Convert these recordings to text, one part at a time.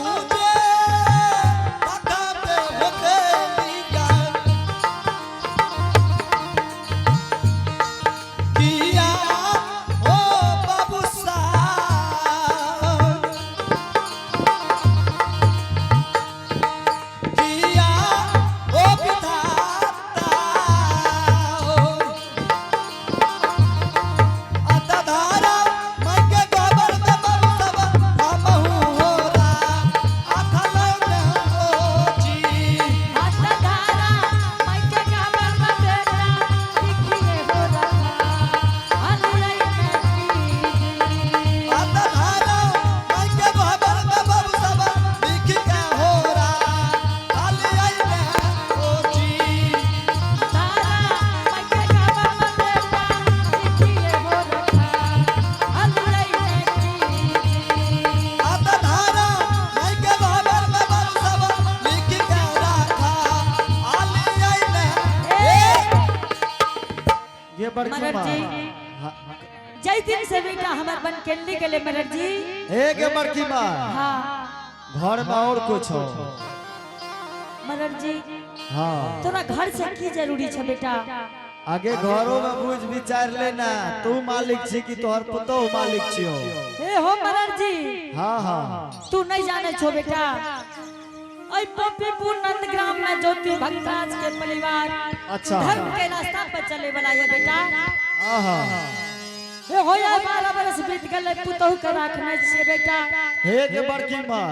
बहुते कथा पे होते लिया। किया ओ बाबू साहब, किया ओ विधाता, अतधारा मैं के गोबर में बाबू सब हमहु होरा अथल में हो जी। अतधारा मैं के गोबर में बाबू सब लिख के होरा खाली आई में हो जी। अतधारा मैं के गोबर में बाबू सब लिख के राखा आली आई में ए। ये बड़की मरर माँ जी। हाँ, जय दिन से बेटा हमर बन केली गेले मरर जी। हे गे बड़की माँ, हाँ घर में और कुछ हो? मरर जी, हाँ तोरा घर से की जरूरी छे बेटा? आगे घरों में बुझ विचार लेना, तू मालिक छी कि तोहर पुतोह मालिक छियो? हे हो मरर जी, हाँ हाँ तू नहीं जाने छो बेटा, ऐ पपीपुर नंदग्राम में ज्योति भक्तराज के परिवार अच्छा। धर्म के रास्ता पर चले वाला है बेटा। हाँ हाँ हे हो या 12 बरस बीत गेले, पुतोह के राखने छियै बेटा। हे गे बड़की माँ,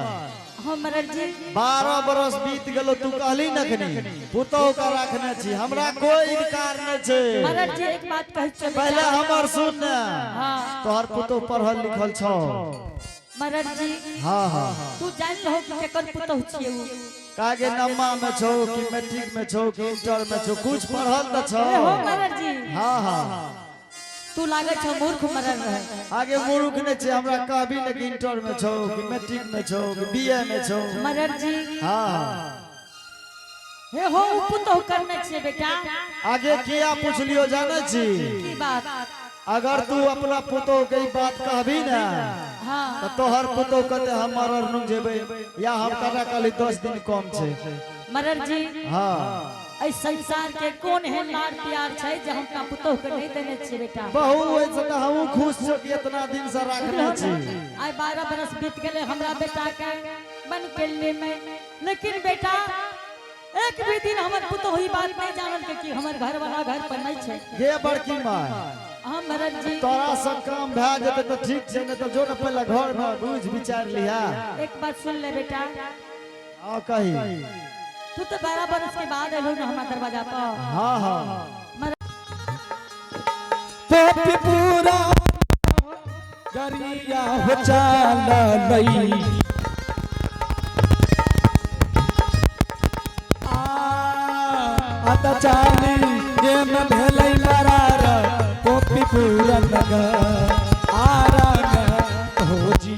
हाँ मरर जी, 12 बरस बीत गेलो, तू कहली नखनी पुतोह का राखने छी, हमरा कोई इनकार नहीं छे। मरर जी एक बात कहै छियै बेटा। पहले हमर सुन ने, हाँ तोहर पुतोह पढ़ल लिखल छौ? मरर जी, हाँ हाँ तू जान रहो कि केकर पुतोह छियै उ। कागे नम्मा में छौ कि मैट्रिक में छौ कि इंटर में छौ, कुछ पढ़ल त छौ? हे हो मरर जी, हाँ हाँ तू लागे छौ मूर्ख मरल रहे। आगे मूर्ख नहीं छे, हमरा कहबी ने कि इंटर में छौ कि मैट्रिक में छौ कि बीए में छौ। मरर जी, हाँ हाँ हे हो उ पुतोह करने छियै बेटा। आगे किया पूछलियो जाने छी? की बात? अगर तू अपना पुतोह के ई बात कहबी ना, हाँ तो तोहर पुतोह कहते हम मरर नुक जेबै या हम कटा कहली 10 दिन कम छे। मरर जी, हाँ एहि संसार के कोन एहन लाड़ प्यार छै जे हम अपना पुतोह के नहीं देने छियै बेटा? बहु वैसे तो हमहूँ खुश छो कि इतना दिन से राखने छी। आइ 12 बरस बीत गेले हमरा बेटा के बन केले में, लेकिन बेटा एक भी दिन हमर पुतोह ई बात नहीं जानल के कि हमर घर वाला घर पर नहीं छै। गे बड़की माँ, हाँ मरर जी, तोरा से काम भए जेतै तऽ ठीक छै, नहीं तऽ जो ने पहले घर में बुझ विचार लिहा। एक बात सुन ले बेटा। हाँ कही। तू तो 12 बरस के बाद एलहो न हमार दरवाजा पर। हाँ हाँ पोपी पूरा गरिया हो चाल लई आ त चाली ये में भेलै मरार पोपी पूरा नगर आरा न हो जी।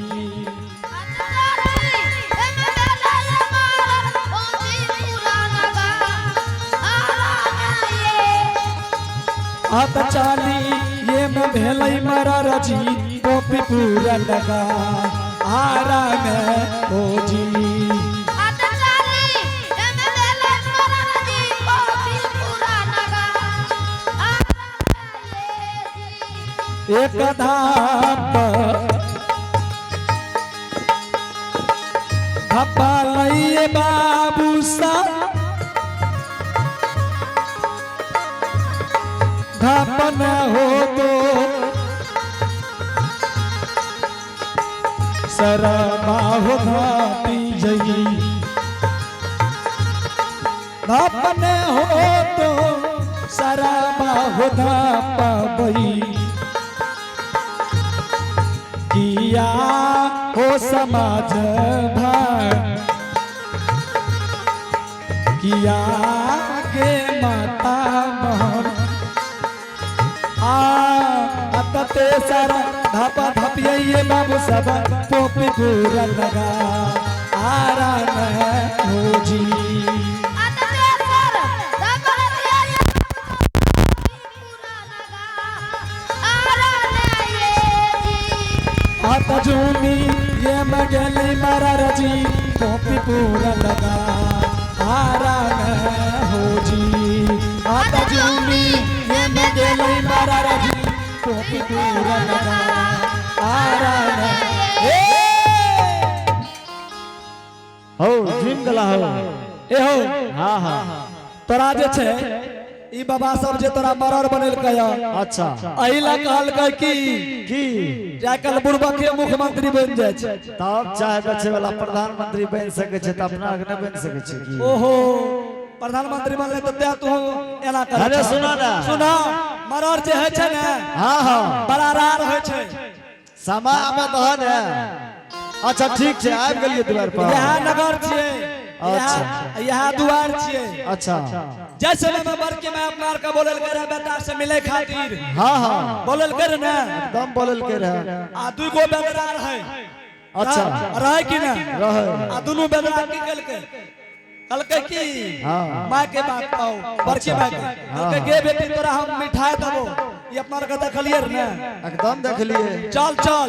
आत चाली ये में भेलै मरार जी पोपी पूरा नगर आरा न हो जी। एक धाप धपा लइए बाबू सा धपन हो तो शरमा हो धापी जई, धापन हो तो शरमा हो धापा बई किया हो समाज भार किया के माता मोहन आ अतते सारा धापा धापिये बाबू सब पोपी पूरा लगा आरा न हो जी। आता झूमी ये मगली। मारा रजी कॉपी पूरा लगा आरा न हो जी आता जूनी ये में गेलै मारा रजी कॉपी पूरा लगा आरा न ए हो जिम गला हो। ए हो। हाँ हाँ। तोरा जे छै ई बाबा सब जे तोरा मरर बनेलकै ह, अच्छा। एहि ला कहलकै कि की जे आइ काल्हि बुड़बके मुख्यमंत्री बनि जाइ छै। तब चाहे बचे वाला प्रधानमंत्री बन सके छै तऽ अपना आर के नहि बनि सके छै की? ओहो, प्रधानमंत्री बनले तऽ तें तू एना कर। अरे सुना ना। सुना, मरर जे होइ छै ने, हाँ हाँ। बड़ा रार होइ छै। समय आबे दह ने। अच्छा ठीक छै, आबि गेलियै दुआर पर। इएह नगर छियै। अच्छा। इएह दुआर छियै। अच्छा। जै समय में बड़की माय अपना आर के बोलल करे बेटा से मिले खातिर, हाँ हाँ। बोलल करे ने। एकदम बोलल के रहे। आ दुई गो बेदरा रहे। अच्छा। रहे कि ना? रहे। आ दुनू बेदरा की केलकै? कहलकै की हाँ। माय के बात पाओ, बड़की माय के कहलकै गे बेटी तोरा हम मिठाई देबो। ई अपना आर के देखलियै रे ने? एकदम देखलिए। चल चल,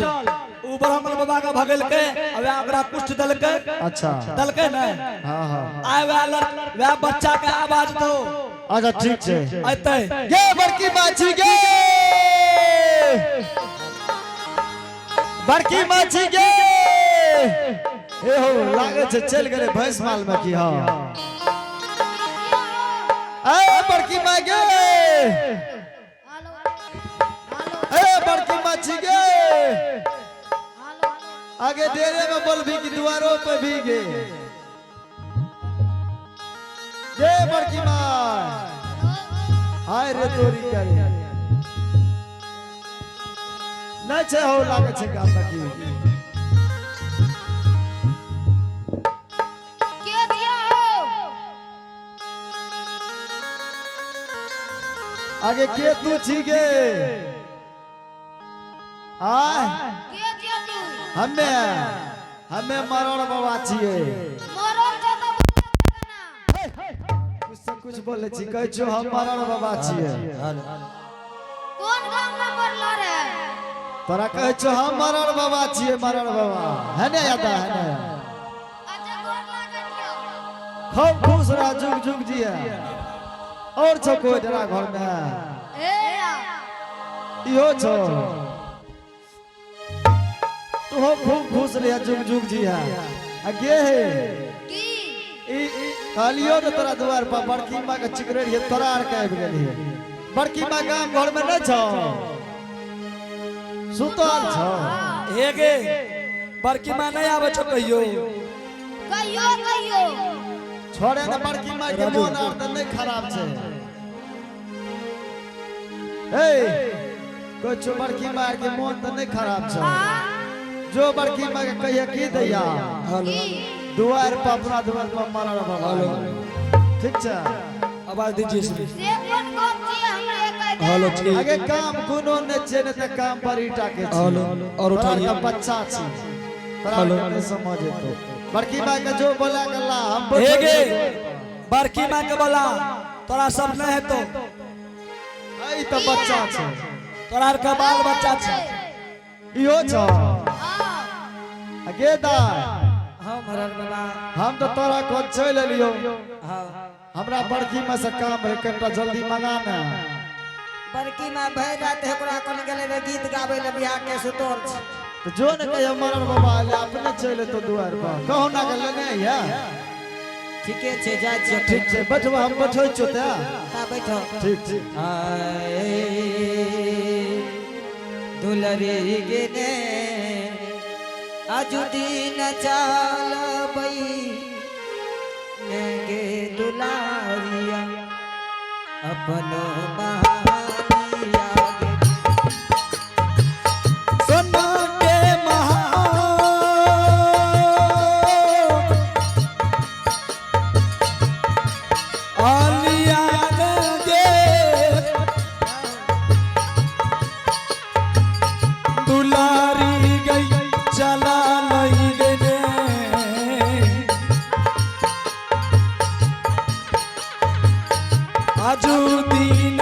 उ ब्राह्मण बाबा के भगेलकै आ वएह ओकरा कुष्ठ देलकै। अच्छा। देलकै ने? हाँ हाँ। आइ वएह लड़ वएह बच्चा के आवाज दो। अच्छा ठीक छै। अयतै। गे बड़की माछी गे, बड़की माछी गे। ए हो, लागे छै चलि गेलै भैंस माल में की। हाँ, ए बड़की माँ गे, ए बड़की माछी गे। आगे डेरे में बोलबी कि दुआरो पे भी गे? गे बड़की माँ, हाय रे तोरी करे नहीं छै हो, लागे छै गाम में की। के दिया हो? आगे के तू छी गे? आय। के दिया तू? हमे हमे मरण बाबा छियै। मरल छै तऽ बोलऽ केना? कुछ से कुछ बोले छी, कहै छियौ हम मरण बाबा छियै। कोन गाँव में मरल रे? तोरा कहै छियौ हम मरण बाबा छियै, मरण बाबा है ने? यादा है ने? अच्छा, गोर लागल यौ। खूब खुश रह, जुग जुग जिया। और छौ कोई डेरा घर में? ए या। इहो छौ, तू खूब खुश रह, जुग जुग जिया। आ गे हे। की? ई कहलियो ने तोरा दुआर पर बड़की माँ के चिकरे रहिए, तोरा आर के आबि गेलिए। बड़की माँ गाम घर में नहीं छौ, सुतल छौ। हे गे, बड़की माँ नहीं आबै छौ कहियो? कहियो कहियो। छोड़े ने, बड़की माँ के मोन आर तऽ नहीं खराब छै। ए कहै छौ बड़की माँ के मोन तऽ नहीं खराब छौ। जो बड़की माँ के कहिए की दैया। हेलो। की? दुआर पर, अपना दुआर पर मरल बाबा, ठीक छै? आवाज दीजिए इसमें। से कोन गप छियै हमरा कहि दे। हेलो, ठीक। आगे काम कोनो नहि छै ने तऽ काम पर ईटा के छै। हेलो, और तोरा उठाइए। के बच्चा छी, तोरा हेलो। के नहीं समझ एतौ। बड़की माँ के जो बोला गला हम हे बैठल गे छियै। बड़की माँ के बोला, तोरा सब नहीं हेतौ। ई तऽ बच्चा छै। तोरा आर के बाल बच्चा छै। इहो छौ। हाँ। आ गे दाय। हाँ मरल बाबा। हम तऽ तोरा खोज चलि एलियौ। हाँ। हमरा बड़की माँ से काम रहे, कनिटा जल्दी मंगा ने। बड़की माँ भरि रात ओकरा कोन गेलै रे गीत गाबै लए, बियाह के सुतल छै। तऽ जो ने कहियो मरल बाबा एलै, अपने चलि एतौ दुआर पर, कहू ना के लेने अइहे। ठीके छै, जाइ छियै। ठीक छै, बैठबो, हम बैठै छियौ तऽ। ता बैठो। ठीक ठीक। आए दुलरी गेने आजु दिन चालबई ने गे दुलारिया अपनो बहानिया गे। सोना के महा आलिया गे दुलारी गई चला लई गने, आजू दीन।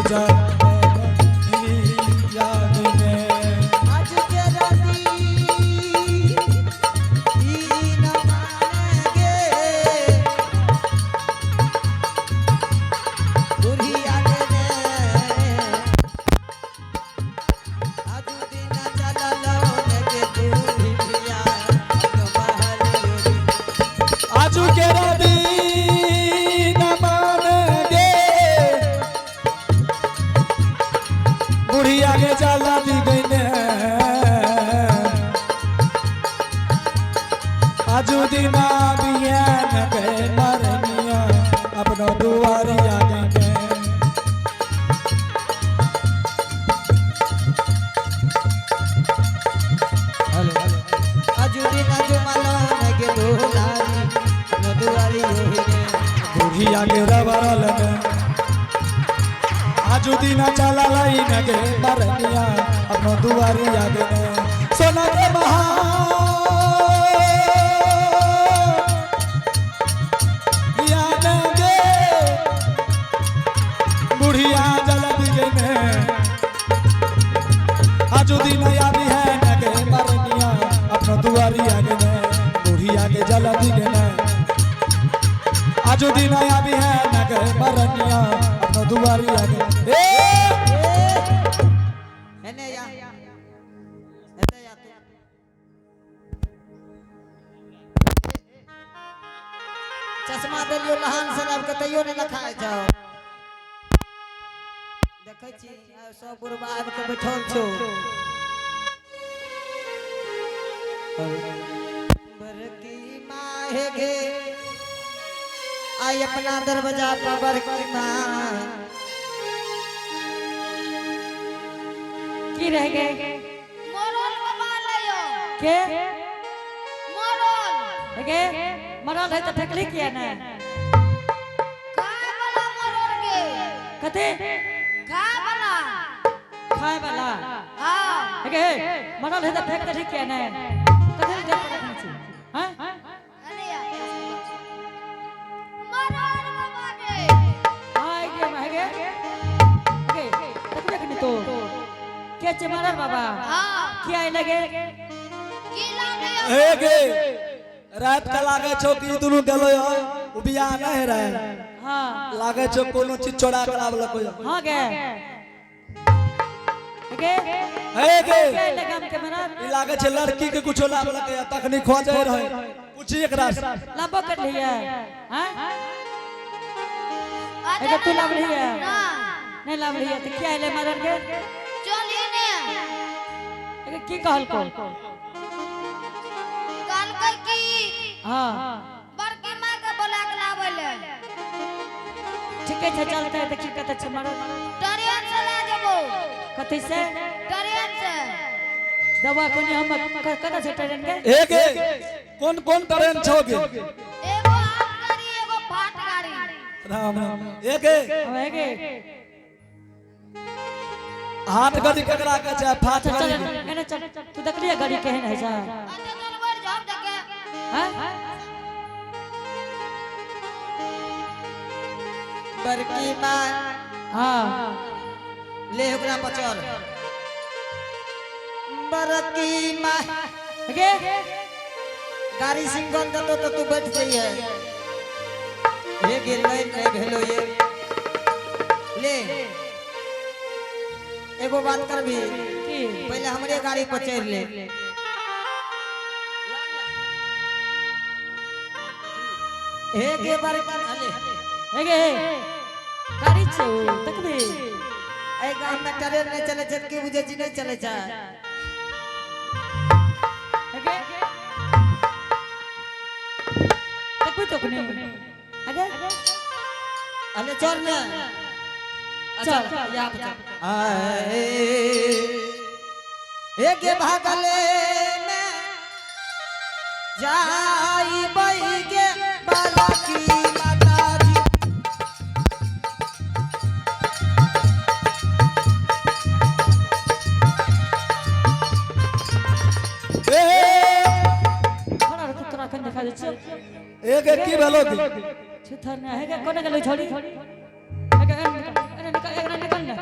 चल याद में। आज के राती ई न मानेगे बुढ़िया के ने आज दिन चललो ने के बुढ़िया महल आजू के दिन मान गे बुढ़िया के जाला दी गई ने आजू दिना बियान के मरनिया अपनो दुआरिया गई आज दिन जुमलो ने के दुलारी न दुआरी होई ने बुढ़िया के रबरल ने आजू दिना चला लाई न गे मरनिया अपनो दुआरिया गे ने सोना के महा या न गे बुढ़िया जल दी गे ने आजू दिना यादी है न गे मरनिया अपनो दुआरिया गे ने बुढ़िया के जल दी गे ने आजू दिन आया भी है नगर मरनिया अपनो दुआरी आगे ए हेने या हेने या तू चश्मा देलियो लहान सन आब के तैयो नहि लखाय छौ। देखै छी आब सब बुढ़बा आबि के बैठल छौ। बड़की माँ हे गे आई अपना दरवाजा पर बड़की माँ की रह गए? मरल बाबा लयो। के? मरल। गे मरल है तो फेकली किया ने? खाए वाला मरल गे। कथी? खाए वाला। खाए वाला? हाँ। गे मरल है तो फेंक देली किया ने? कथी ले रखने छी? हैं? अरे यार। मरल बाबा गे। आय गे माय गे गे तकबे कनी तो के छे मरल बाबा? हाँ। की आइ लगे? की लाने? हे गे रात के लागे छौ कि दुनू गेलो यो उ बियाह नहीं रहे। हाँ। लागे छौ कोनो चीज चोरा के लावलको यो। हाँ गे गे। हे गे की आइ लगे हम के मरल? ई लागे छे लड़की के कुछो लावलक या तखनी खोजे रहे पूछी एकरा से। लाबो कर लिया हैं? अच्छा, एगो तू लावली है? ना। नहीं लावली है तो की आइले मरल के? चलिए ने। एगे की कहल को? कहलकै की हाँ। बड़की माँ के बोला के लाबै ले। ठीके छै चलते देखी कतऽ छै मरल। ट्रेन से ला जेबो। कथी से? ट्रेन से। दवा कोनी हम कतऽ छै ट्रेन के? हे गे कोन कोन ट्रेन छौ गे? एगो आम गाड़ी एगो फाट गाड़ी। राम राम। हे गे अब हेगे हाथ गड़ी केकरा के छै फाट चल गड़ी चल के? एने चल तू देखलिए गाड़ी केहन है छै? अच्छा चल बैठ जाओ देखे। हैं? बड़की माँ हाँ। ले ओकरा पर चढ़। बड़की माँ हेगे गाड़ी सिंगल देतो तो तू बैठ जाइए। हे गे नहीं नहीं भेलो ये ले एगो बात करबी? की? पहले हमरे गाड़ी पर चढ़ ले। हे गे बड़की अले हेगे गाड़ी छै ओ देखबी? एहि गाम में ट्रेन नहीं चले छै की बुझे छी नहीं चले छै। हेगे देखबी तो कोनी हेगे अले चढ़ ने। चल। यहाँ पर चल। आए हे गे भागले में जाई गे बालकी माताजी। ए खड़ा रह तू तोरा एखन देखा दै छियौ। हे गे की भेलो गे? छुथर ने हेगे कोने गेलै झोरी? हेगे एने निकल एने निकल ने।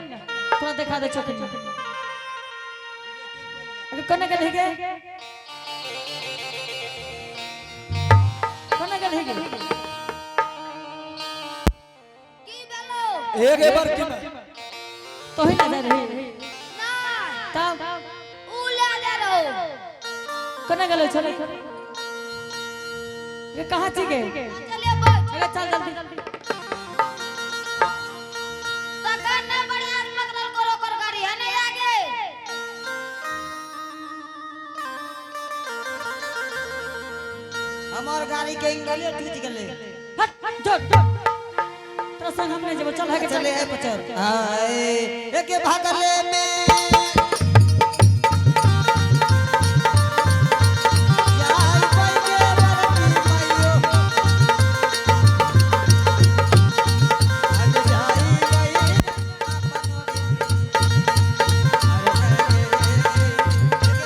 देखा दे छोकनी। अरे कोने गेल गे? कोने गेल गे? की भेलो? एक बड़की माय। तो ही ना जा रही। ना। तब ऊ ले जा रहो। कोने गेलो छोरी? ये कहाँ छी गे? चलिए बैठ। अरे चल जल्दी। तखन ने बढ़िया से पकड़ल करो ओकर गाड़ी है नहीं आगे। हमर गाड़ी के इंगले टूट गेलै। हट हट जो जो। तोरा संग हम नहीं जेबो, चल हके चल। चले ए पचर हाय एके भागले में जाई पइगे बरकी माइयो। आज जाई गई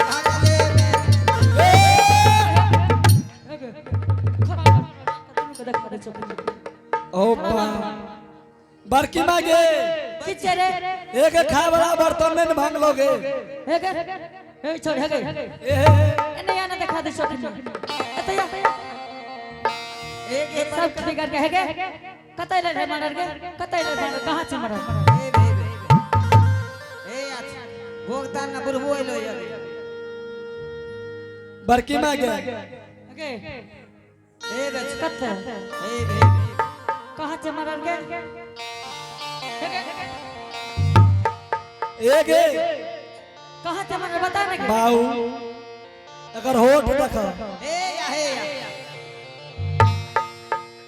आपनो एके भागले में। देखा दे छोकनी। ओ बा बड़की माय गे। की छै रे? एक खाए वाला बर्तन में न भांगलो गे। हे गे, हे छोड़ हे गे। ए हे। एने आना देखा दे छोकनी। एते या। एक हे सब के बिगड़ के हे गे। कतै ले रे मरर गे? कतै ले मरर? कहाँ छै मरर? ए बे बे ए अच्छा भोगतान ना बुढ़बो एलो ये। बड़की माय गे। गे। ए बे कतै? ए बे। कहाँ छै मरर गे? हे गे। ए गे। कहाँ छै मरर बता ने गे। बाऊ अगर होठ देख। हे या हे या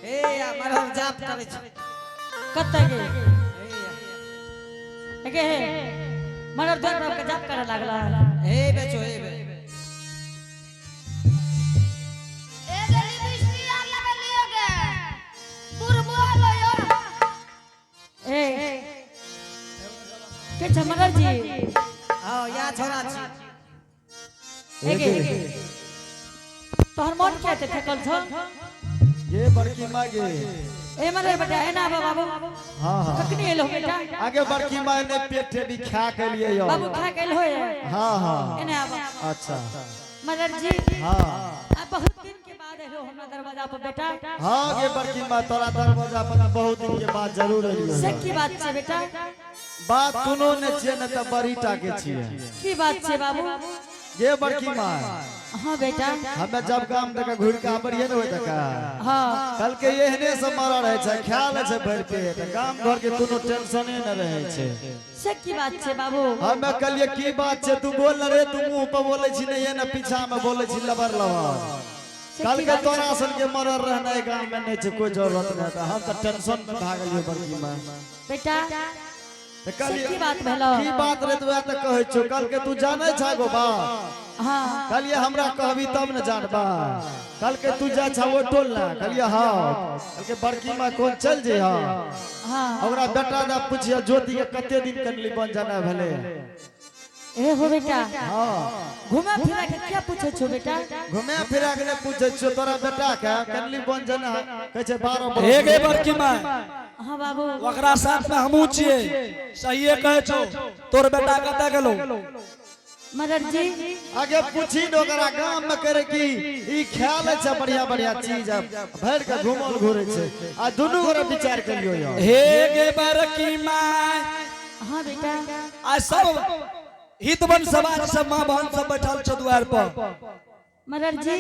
हे या मरहर जाप करै छै। कतै गे? हे या। हे गे हे। मरर द्वार पर के जाप करे लागला। हे बेचो हे बे। ए गली बिस्ती आर लगलियो गे। बुढ़बो एलो यो। ए के छै मरर जी? हां या छोरा छी। हे गे। तोहर मन किया छै ठकल छौ? ये बड़की माय गे। ए मरर बेटा एना आबो बाबू। हाँ हाँ। कखनी एलो बेटा? आगे बड़की माय ने पेटे भी खा के लिए यो। बाबू खा के एलो है। हाँ हाँ। एने आबो। अच्छा। मरर जी। हाँ। आ बहुत दिन के बाद एलो हमरा दरवाजा पर बेटा। हाँ गे बड़की माय तोरा दरवाजा पर बहुत दिन के बाद जरूर एलियो। से की बात छै बेटा? बात कोनो ने छियै ने तऽ बड़ी टा के छियै। की बात छै बाबू? गे बड़की माय। हाँ बेटा। हमे जब गाम तक घुर के आबै रहियै ने ओहि तक। हाँ। कल के एहने सब मरल रहै छै, ख्याल छै भरि पेट, गाम घर के कोनो टेंशने न रहै छै। से की बात छै बाबू? हमे कहलियै की बात छै, तू बोल न रे, तू मुंह पर बोलै छी नहीं ने पीछा में बोलै छी लबर लबर। से कल की के बात तोरा सन के मरल रहना गाम में नहीं छै, कोई जरूरत नहीं था। हम तऽ टेंशन में भागलियै बड़की माय। बेटा तऽ से कहलियै की बात भेलो? की बात रे, तू तऽ कहै छौ कल के तू जानै छा गो बात? हाँ। कहलियै हमरा कहबी तब न जानबा। कल के तू जा छा ओ टोल ना? कहलियै हाँ। कल के बड़की माँ कोन चल जे हाँ। हाँ। ओकरा बेटा दा पूछिया ज्योति के कते दिन कनली बन जाना भेले। ए हो बेटा। हाँ। घुमा फिरा के क्या पूछे छो बेटा? घुमे फिरा के ने पूछे छियो तोरा बेटा के कनली बन जाना कहै छै 12 बरस। हे गे बड़की माय। हाँ बाबू। ओकरा साथ में हमहूँ छियै, सहिए कहै छौ। तोर बेटा कतऽ गेलो? मरर जी। आगे पूछी न ओकरा गाम में करे की ई ख्याल छै बढ़िया बढ़िया चीज है भरि के घुमल घुरे छै। आ दुनू गोरा विचार करियो यो। हे गे बड़की माय। हाँ बेटा। आ सब हितवन समाज सब माँ बहन सब बैठल छौ द्वार पर। मरर जी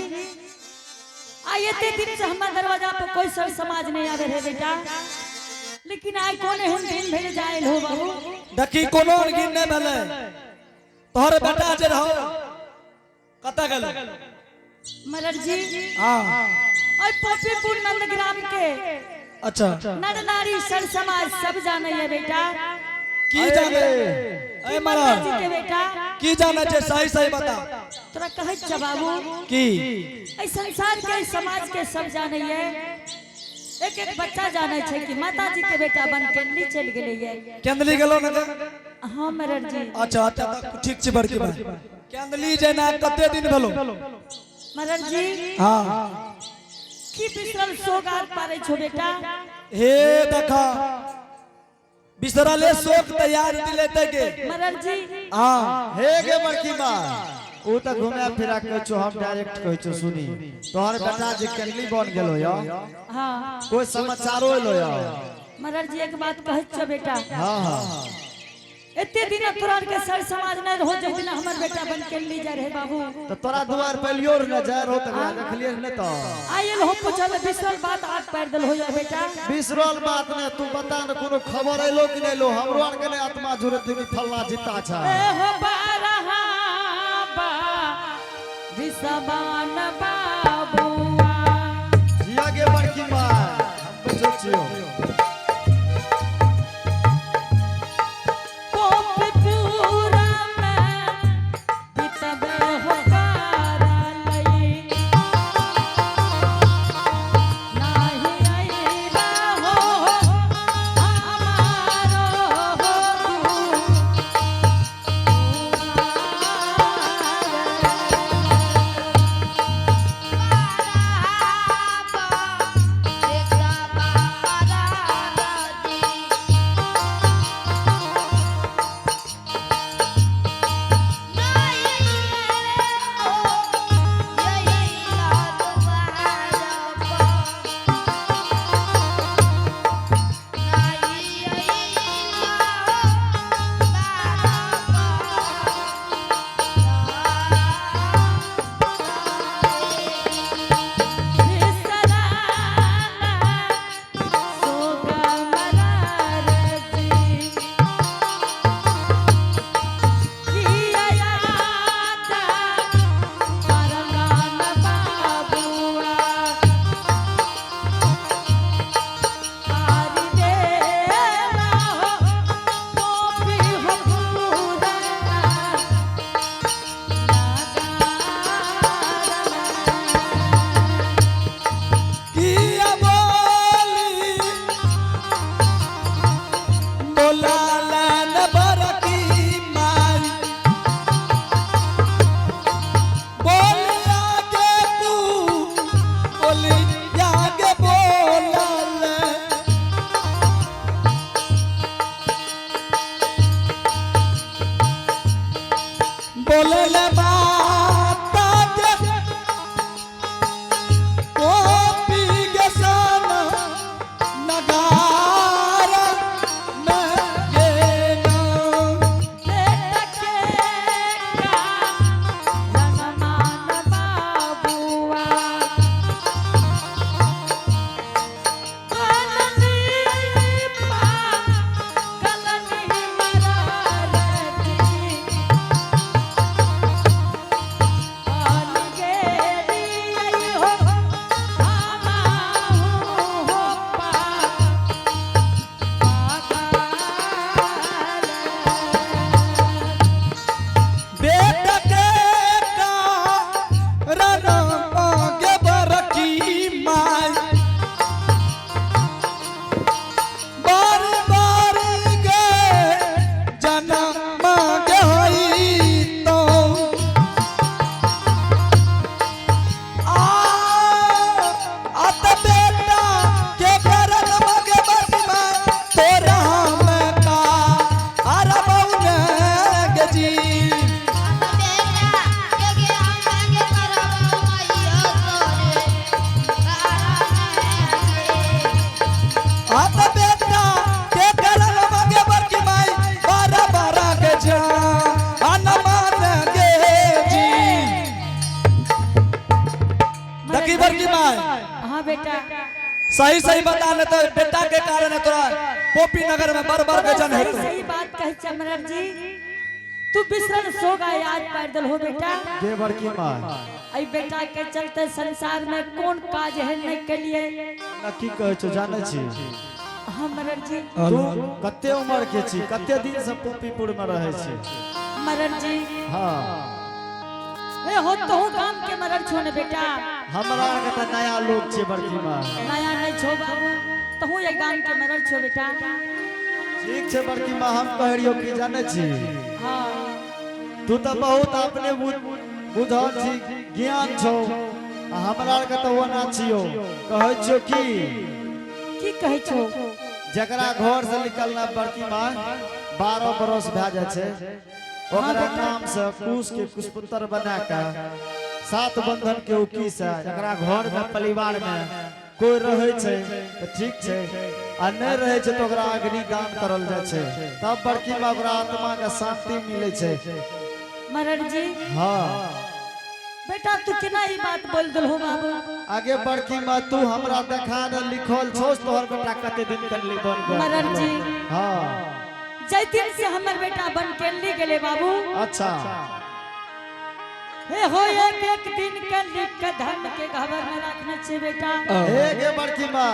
आ एते दिन से हमार दरवाजा पर कोई सर समाज नहीं आवे रहे बेटा, लेकिन आइ कोन एहन दिन भेल जायल हो बाबू? देखी कोनो अनगिन नहीं भेलै। तोहर बेटा जे रहो कतऽ गेलो? मरर जी। हाँ। और पपीपुर नंदग्राम के अच्छा। नर नारी सर समाज सब जाने है बेटा। की जाने? ए मरर जी मरर के बेटा की जाने छै? सही सही बता। तोरा कहै छ बाबू की? एहि संसार के समाज के सब जाने है, एक एक बच्चा जाने छै कि माता जी के बेटा बन के नहीं चल गेलै है। केंदली गेलो ने? हाँ मरर जी। अच्छा अच्छा ठीक छै बड़की भाई। केंदली जेना कते दिन भेलो? मरर जी। हाँ। की बिसरल सोगात पारे छो बेटा? हे देखा बिसरले शोक तैयार दिले तगे। मरर जी। हां। हे गे बड़की माँ, ऊ त घुमा फिरा के छो, हम डायरेक्ट कहै छो, सुनी तोहर बेटा जे केनली बन गेलो या, हाँ। कोई समाचारो एलो या? मरर जी, एक बात कहै छो बेटा। हाँ हाँ। एते दिन तोरा के सर समाज नहीं रहो जे दिन हमर बेटा बन के ली जा रहे बाबू। तो तोरा दुआर पहलियो न जाय रहो त देखलिए ने तो। आयल हो पूछल बिसरल बात आग पैर दल हो जा बेटा। बिसरल बात ने तू बता न, कोनो खबर एलो कि नहीं एलो? हमरो आर के ने आत्मा जुड़त कि फलना जिता छा। ए हो बारहा बा विसबान बाबुआ। जिया गे बड़की माँ, हम बचो छियो। कोपीपुरा में बितबे हो बारा लई, नाही आइला हो हमारो हो किया बोली बोला लन बरकी माई, बोलिया के तू बोलिया के बोला ले। बोलल माता के गोपी के सन नगार में गेना। बेटा के कारण आगे बरकी माई, बार बार गे जनम गे होई तो आ अत बेटा के कारण आगे बरकी माई, तोरा हम का अरबौन गे जी। आत बेटा के करन मगे बरकी माई, बारा बारा के जा अन मान गे जी। दकी बरकी माई। हाँ बेटा। सही सही बता न तो बेटा के कारण है तोरा पोपी नगर में बार बार के जन सही हेतु। सही बात कही चमरर जी, तू बिसरल सोगा याद पैर दल हो बेटा। गे बड़की माँ। आई बेटा के चलते संसार में कौन काज है नहीं के लिए। ना की कहै छो जानै छी? हाँ मरर जी। तू कते उम्र के छी, कते दिन से पोपीपुर में रहै छी? मरर जी। हाँ। ए हो तो गाम के मरर छो ने बेटा। हमरा आर के त नया लोग छे बड़की माँ। नया नहीं छो बाबू, तहु ये गाम के मरर छो बेटा। ठीक छे बड़की माँ, हम कह रहियो कि जानै छी? हाँ। तू त बहुत अपने बुझल छी, ज्ञान छौ, आ हमरा आर के त ओना छियो। कहै छियो की? की कहै छो? जकरा घर से निकलना बड़की माँ 12 बरस भए जाइ छै, ओकरा नाम से कुश के कुशपुत्र बना के 7 बंधन के उकी से जकरा घर में परिवार में कोई रहै छै तऽ ठीक छै, आ नहि रहै छै तऽ ओकरा अग्निदान करल जाइ छै, तब बड़की माँ ओकरा आत्मा के शांति मिलै छै। मरर जी। हाँ। बेटा तू केना ई बात बोल दलहो बाबू? आगे बड़की माँ तू हमरा देखा न लिखल छौ तोहर बेटा कते दिन कर बन गेल। मरर जी। हाँ। जै दिन से हमर बेटा बन के गेले बाबू। अच्छा। हे हो एक एक दिन के लिख के धर्म के घबर में रखने छे बेटा। हे गे बड़की माँ।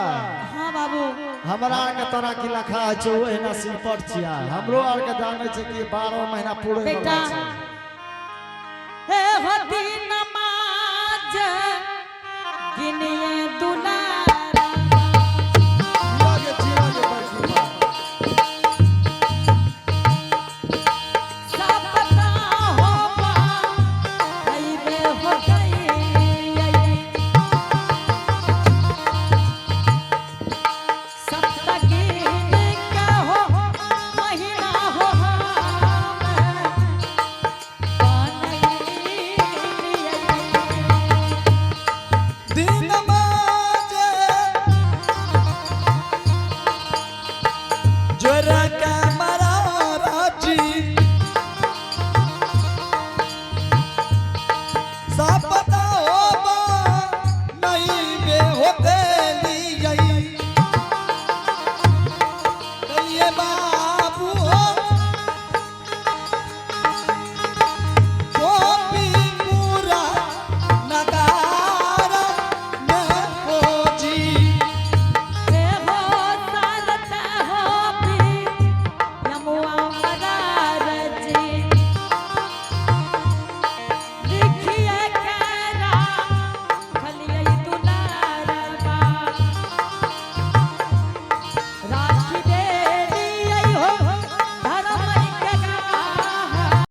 हाँ बाबू। हमरा आर के तोरा की लखा छौ एना सिपट छिया, हमरो आर के जाने छै कि 12 महीना पूरे बेटा। हे हो दिन नमाज गिनिए।